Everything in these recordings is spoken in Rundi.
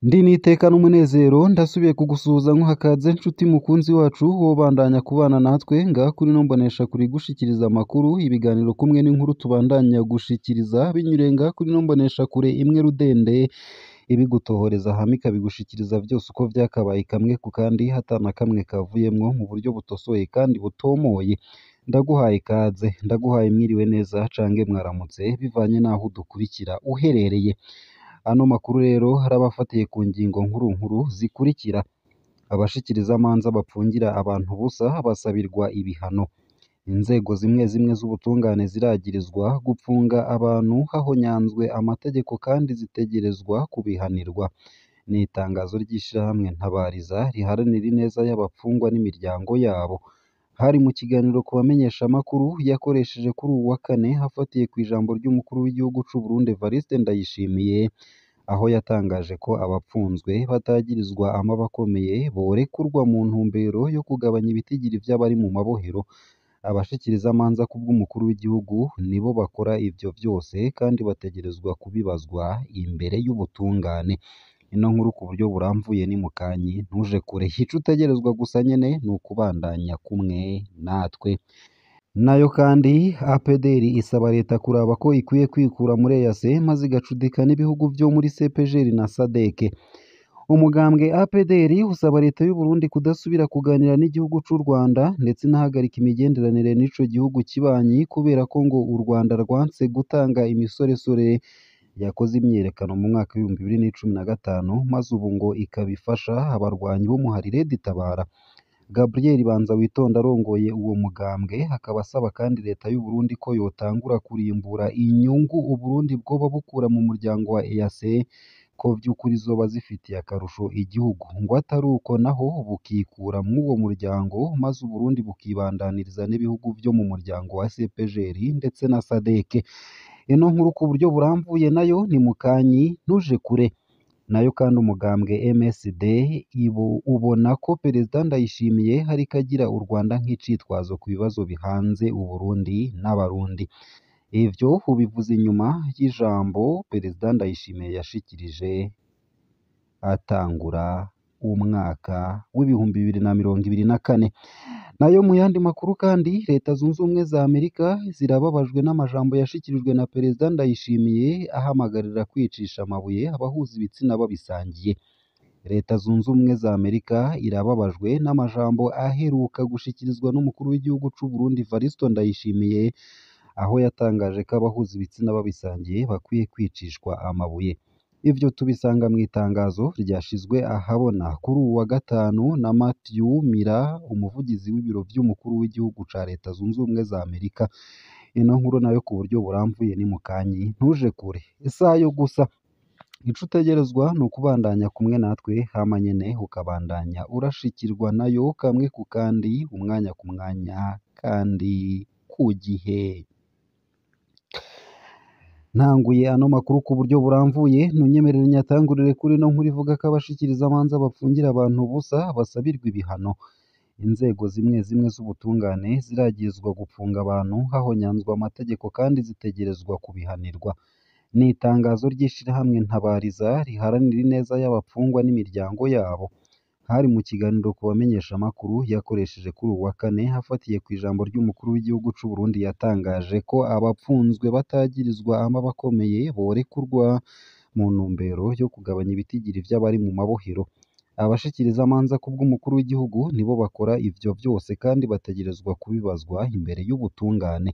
Ndi n'iteka n'umunezero ndasubiye kugusuhuza nkuhakaze nshuti mukunzi wacu wobandanya kubana natwe ngaha kuri ino mboneshakure igushikiriza amakuru, ibiganiro kumwe n'inkuru tubandanya gushikiriza binyuriye ngaha kuri ino mboneshakure imwe rudende ibigutohoreza hama ikabigushikiriza vyose uko vyakabaye kamwe ku kandi ata na kamwe kavuyemwo mu buryo butosoye kandi butomoye. Ndaguhaye ikaze, ndaguhaye mwiriwe neza cange mwaramutse bivanye n'aho udukurikira uherereye. Ano makuru rero arabafatiye ku ngingo nkuru nkuru zikurikira: abashikirizamanza bapfungira abantu ubusa basabirwa ibihano, inzego zimwe zimwe z'ubutungane ziragirizwa gupfunga abantu hahonyanzwe amategeko kandi zitegerezwa kubihanirwa. Ni itangazo ry'ishirahamwe Ntabariza riharanira ineza y'abapfungwa n'imiryango yabo. Hari mu kiganiro ku bamenyeshamakuru yakoresheje kuri uwu wa kane afatiye kw'ijambo ry'umukuru w'igihugu c'Uburundi Evariste Ndayishimiye, aho yatangaje ko abapfunzwe batagirizwa amabi akomeye borekurwa mu ntumbero yo kugabanya ibitigiri vy'abari mu mabohero. Abashikirizamanza kubw'umukuru w'igihugu nibo bakora ivyo vyose kandi bategerezwa kubibazwa imbere y'ubutungane. Ino nkuru ku buryo buramvuye ni mukanyi ntuje kure, ico utegerezwa gusa nyene ni ukubandanya kumwe natwe. Nayo kandi APDR isaba leta kuraba ko ikwiye kwikura muri EAC maze igacudika n'ibihugu vyo muri CPGL na SADC. Umugambwe APDR usaba leta y'u Burundi kudasubira kuganira n'igihugu c'u Rwanda ndetse inahagarika imigenderanire n'ico gihugu kibanyi kubera ko ngo u Rwanda rwanse gutanga imisoresore yakoze imyiyerekano mu mwaka w'2015 maze ubu ngo ikaba ifasha abarwanyi b'umuharire Tabara. Gabriel Banzawitonde arongoye uwo mugambwe akaba asaba kandi leta y'u Burundi ko yotangura kurimbura inyungu Uburundi bwoba bukura mu muryango wa EAC ko vy'ukuri zoba zifitiye akarusho igihugu, ngo atari uko naho bukikura mw'uwo muryango maze Uburundi bukibandaniriza n'ibihugu vyo mu muryango wa CPGL ndetse na SADC. Ino nkuru ku buryo buramvuye nayo ni mukanyi ntuje kure. Nayo kandi umugambwe MSD ubona ko Perezida Ndayishimiye hariko agira u Rwanda nk'icitwazo ku bibazo bihanze Uburundi n'Abarundi. Ivyo ubivuze inyuma y'ijambo Perezida Ndayishimiye yashikirije atangura umwaka w'2024. Nayo mu yandi makuru kandi Leta Zunze Ubumwe za Amerika zirababajwe n'amajambo yashikirijwe na Perezida Ndayishimiye ahamagarira kwicisha amabuye abahuza ibitsina babisangiye. Leta Zunze Ubumwe za Amerika irababajwe n'amajambo aheruka gushikirizwa n'umukuru w'igihugu c'u Burundi Evariste Ndayishimiye, aho yatangaje ko abahuza ibitsina babisangiye bakwiye kwicishwa amabuye. Ivyo tubisanga mw'itangazo ryashizwe ahabona kuri uwu wa gatanu na Matthew Miller, umuvugizi w'ibiro vy'umukuru w'igihugu ca Leta Zunze Ubumwe za Amerika. Ino nkuru nayo ku buryo buramvuye ni mukanyi ntuje kure. Isayo gusa ico utegerezwa ni ukubandanya kumwe natwe hama nyene ukabandanya urashikirwa nayo kamwe ku kandi umwanya ku mwanya kandi ku gihe. Ntanguye ano makuru ku buryo buramvuye ntunyemerere nyatangurire kuri ino nkuru ivuga ko abashikirizamanza bapfungira abantu ubusa basabirwa ibihano. Inzego zimwe zimwe z'ubutungane ziragirizwa gupfunga abantu hahonyanzwe amategeko kandi zitegerezwa kubihanirwa. Ni itangazo ry'ishirahamwe Ntabariza riharanira ineza y'abapfungwa n'imiryango yabo. Hari mu kiganiro ku bamenyeshamakuru yakoresheje kuri uwu wa kane afatiye kw'ijambo ry'umukuru w'igihugu c'u Burundi yatangaje ko abapfunzwe batagirizwa amabi akomeye borekurwa mu ntumbero yo kugabanya ibitigiri vy'abari mu mabohero. Abashikirizamanza kubw'umukuru w'igihugu nibo bakora ivyo vyose kandi bategerezwa kubibazwa imbere y'ubutungane.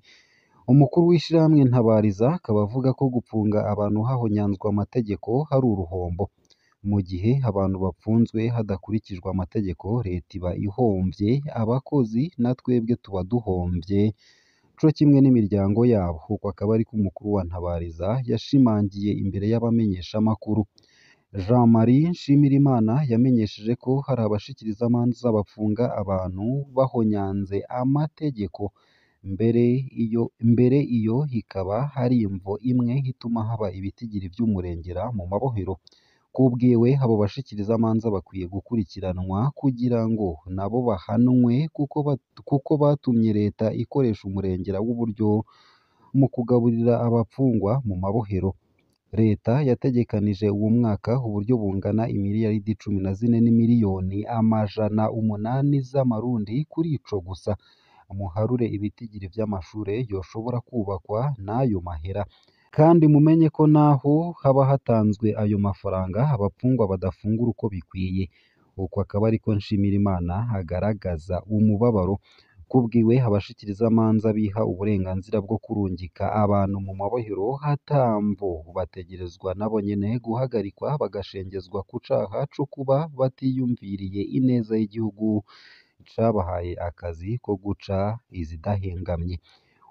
Umukuru w'ishirahamwe Ntabariza akaba avuga ko gupfunga abantu hahonyanzwe amategeko hari uruhombo. Mu gihe abantu bapfunzwe hadakurikijwe amategeko leta iba ihomvye, abakozi na twebwe tuba duhomvye co kimwe n'imiryango yabo. Uko akaba ariko umukuru wa Ntabariza yashimangiye imbere y'abamenyeshamakuru. Jean Marie Nshimirimana yamenyesheje ko hari abashikirizamanza bapfunga abantu bahonyanze amategeko, mbere iyo ikaba ari imvo imwe ituma haba ibitigiri vy'umurengera mu mabohero. Kubwiwe abo bashikirizamanza bakwiye gukurikiranwa kugira ngo nabo bahanwe kuko batumye leta ikoresha umurengera w'uburyo mu kugaburira abapfungwa mu mabohero. Leta yategekanije uwo mwaka uburyo bungana imiliyaridi 14 n'imiliyoni 800 z'amarundi kuri ico gusa. Muharure ibitigiri vy'amashure yoshobora kubakwa n'ayo mahera. Kandi mumenye ko naho haba hatanzwe ayo mafaranga abapfungwa badafungura uko bikwiye. Uko akaba ariko Nshimirimana agaragaza umubabaro. Kubwiwe, abashikirizamanza biha uburenganzira bwo kurungika abantu mu mabohero atamvo bategerezwa nabo nyene guhagarikwa bagashengezwa ku caha co kuba batiyumviriye ineza y'igihugu cabahaye akazi ko guca izidahengamye.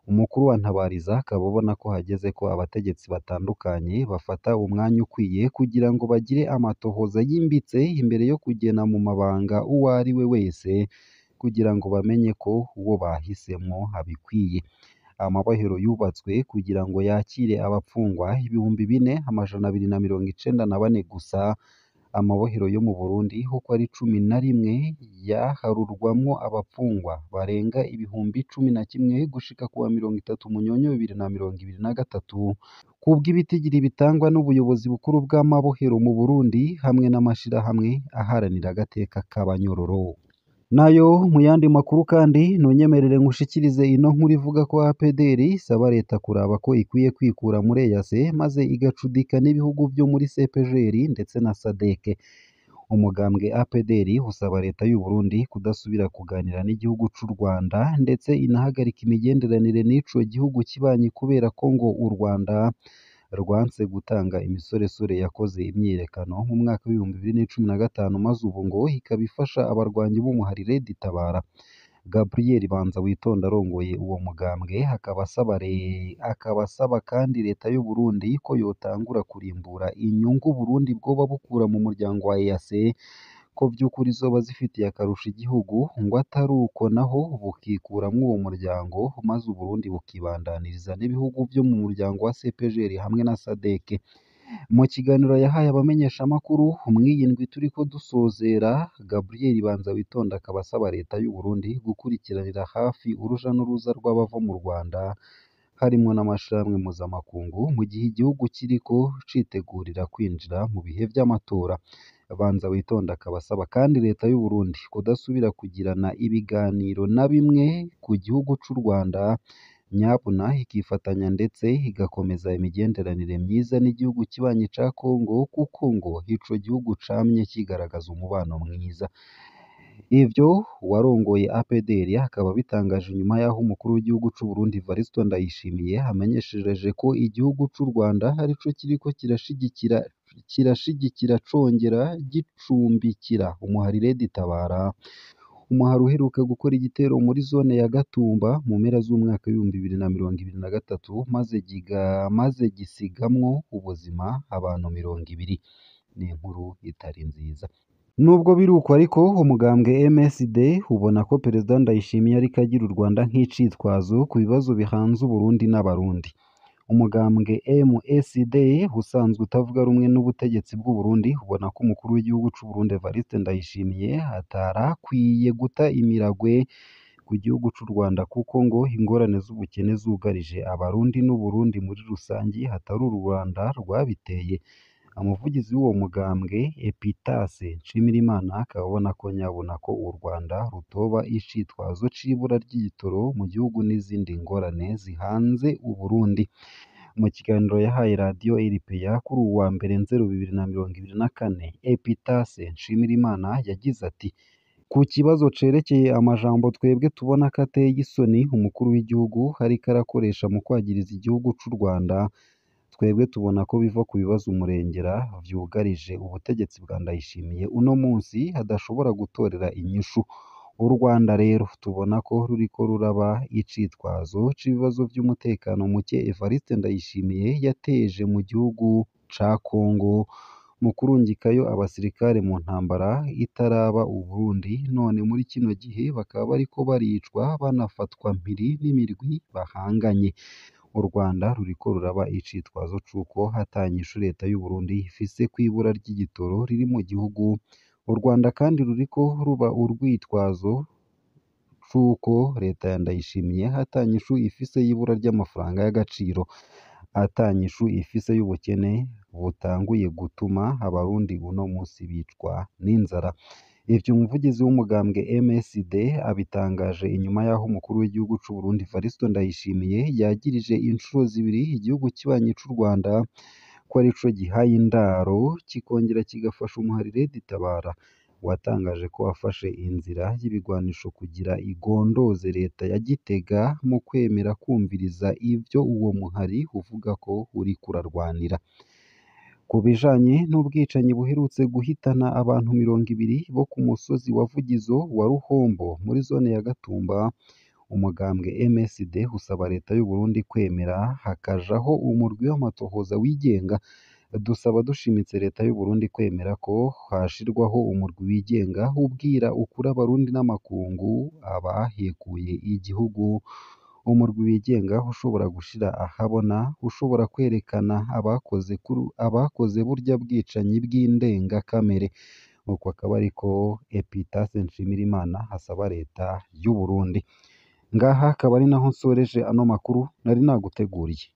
Umukuru wa Ntabariza akaba abona ko hageze ko abategetsi batandukanye bafata umwanya ukwiye kugira ngo bagire amatohoza yimbitse imbere yo kugena mu mabanga uwo ari we wese kugira ngo bamenye ko uwo bahisemwo abikwiye. Amabohero yubatswe kugira ngo yakire abapfungwa 4294 gusa. Amabohero yo mu Burundi uko ari 11 yaharurwamwo abapfungwa barenga 11,000 gushika kuwa 30 Munyonyo 2023, kubw'ibitigiri bitangwa n'ubuyobozi bukuru bw'amabohero mu Burundi hamwe n'amashirahamwe aharanira agateka k'abanyororo. Nayo mu yandi makuru kandi ntunyemerere nkushikirize ino nkuru ivuga ko APDR isaba leta kuraba ko ikwiye kwikura muri EAC maze igacudika n'ibihugu vyo muri CPGL ndetse na SADC. Umugambwe APDR usaba leta y'u Burundi kudasubira kuganira n'igihugu c'u Rwanda ndetse inahagarika imigenderanire n'ico gihugu kibanyi kubera ko ngo u Rwanda rwanse gutanga imisoresore yakoze imyiyerekano mu mwaka w'2015 maze ubu ngo ikaba ifasha abarwanyi b'umuhari Red Tabara. Gabriel Banzawitonda arongoye uwo mugambwe akaba asaba kandi leta y'u Burundi ko yotangura kurimbura inyungu Burundi bwoba bukura mu muryango wa EAC ko vy'ukuri zoba zifitiye akarusho igihugu, ngo atari uko naho bukikuramwo uwo muryango maze Uburundi bukibandaniriza n'ibihugu vyo mu muryango wa CPGL hamwe na SADC. Mu kiganiro yahaye abamenyeshamakuru mw'iyi ndwi turiko dusozera, Gabriel Banzawitonda akaba asaba leta y'u Burundi gukurikiranira hafi uruja n'uruza rw'abava mu Rwanda harimwo n'amashirahamwe mpuzamakungu mu gihe igihugu kiriko citegurira kwinjira mu bihe vy'amatora. Banzawitonda akaba asaba kandi leta y'u Burundi kudasubira kugirana ibiganiro na bimwe ku gihugu c'u Rwanda, nyabuna ikifatanya ndetse igakomeza imigenderanire myiza n'igihugu kibanyi ca Congo kuko ngo ico gihugu camye kigaragaza umubano mwiza. Ivyo uwarongoye APDR akaba abitangaje nyuma y'aho umukuru w'igihugu c'u Burundi Evariste Ndayishimiye amenyeshereje ko igihugu c'u Rwanda arico kiriko kirashigikira congera gicumbikira umuhari Red Tabara, umuhari uheruka gukora igitero muri zone ya Gatumba mu mpera z'umwaka w'2023 maze gisigamwo ubuzima abantu 20. Ni inkuru itari nziza. Nubwo biri uko ariko, umugambwe MSD ubona ko Perezida Ndayishimiye ariko agira u Rwanda nk'icitwazo ku bibazo bihanze Uburundi n'Abarundi. Umugambwe MSD usanzwe utavuga rumwe n'ubutegetsi bw'u Burundi ubona ko umukuru w'igihugu c'u Burundi Evariste Ndayishimiye atarakwiye guta imiragwe ku gihugu c'u Rwanda kuko ngo ingorane z'ubukene zugarije Abarundi n'Uburundi muri rusangi hatari u Rwanda rwabiteye. Umuvugizi w'uwo mugambwe Epitase Nshimirimana akaba abona ko nyabuna ko u Rwanda rutoba icitwazo c'ibura ry'igitoro mu gihugu n'izindi ngorane zihanze Uburundi. Mu kiganiro yahaye radiyo RPA kuri uwu wa mbere Nzero 2024, Epitase Nshimirimana yagize ati: "Ku kibazo cerekeye amajambo twebwe tubona ko ateye isoni umukuru w'igihugu ariko arakoresha mu kwagiriza igihugu c'u Rwanda, twebwe tubona ko biva ku bibazo umurengera vyugarije ubutegetsi bwa Ndayishimiye uno munsi adashobora gutorera inyishu. U Rwanda rero tubona ko ruriko ruraba icitwazo c'ibibazo vy'umutekano muke Evariste Ndayishimiye yateje mu gihugu ca Congo mu kurungikayo abasirikare mu ntambara itaraba Uburundi, none muri kino gihe bakaba bariko baricwa banafatwa mpiri n'imirwi bahanganye. U Rwanda ruriko ruraba icitwazo c'uko ata nyishu leta y'u Burundi ifise kw'ibura ry'igitoro riri mu gihugu. U Rwanda kandi ruriko ruba urwitwazo c'uko leta ya Ndayishimiye ata nyishu ifise y'ibura ry'amafaranga y'agaciro. ata nyishu ifise y'ubukene butanguye gutuma abarundi uno musi bicwa n'inzara. Ivyo umuvugizi w'umugambwe MSD abitangaje inyuma y'aho umukuru w'igihugu c'u Burundi Evariste Ndayishimiye yagirije incuro zibiri igihugu kibanyi c'u Rwanda ko arico gihaye indaro kikongera kigafasha umuharire Tabara watangaje ko wafashe inzira y'ibigwanisho kugira igondoze leta ya Gitega mu kwemera kumviriza ivyo uwo muhari uvuga ko uriko urarwanira. Ku bijanye n'ubwicanyi buherutse guhitana abantu 20 bo ku musozi wa Vugizo wa Ruhombo muri zone ya Gatumba, umugambwe MSD usaba leta y'u Burundi kwemera hakajaho umurwi w'amatohoza wigenga. Dusaba dushimitse leta y'u Burundi kwemera ko hashirwaho umurwi wigenga ubwira ukuri abarundi n'amakungu abahekuye igihugu, umurwi wigenga ushobora gushira ahabona, ushobora kwerekana abakoze burya bwicanyi bw'indengakamere. Uko akaba ariko Epitase Nshimirimana asaba leta y'u Burundi. Ngaha akaba ari naho nsoreje ano makuru nari naguteguriye.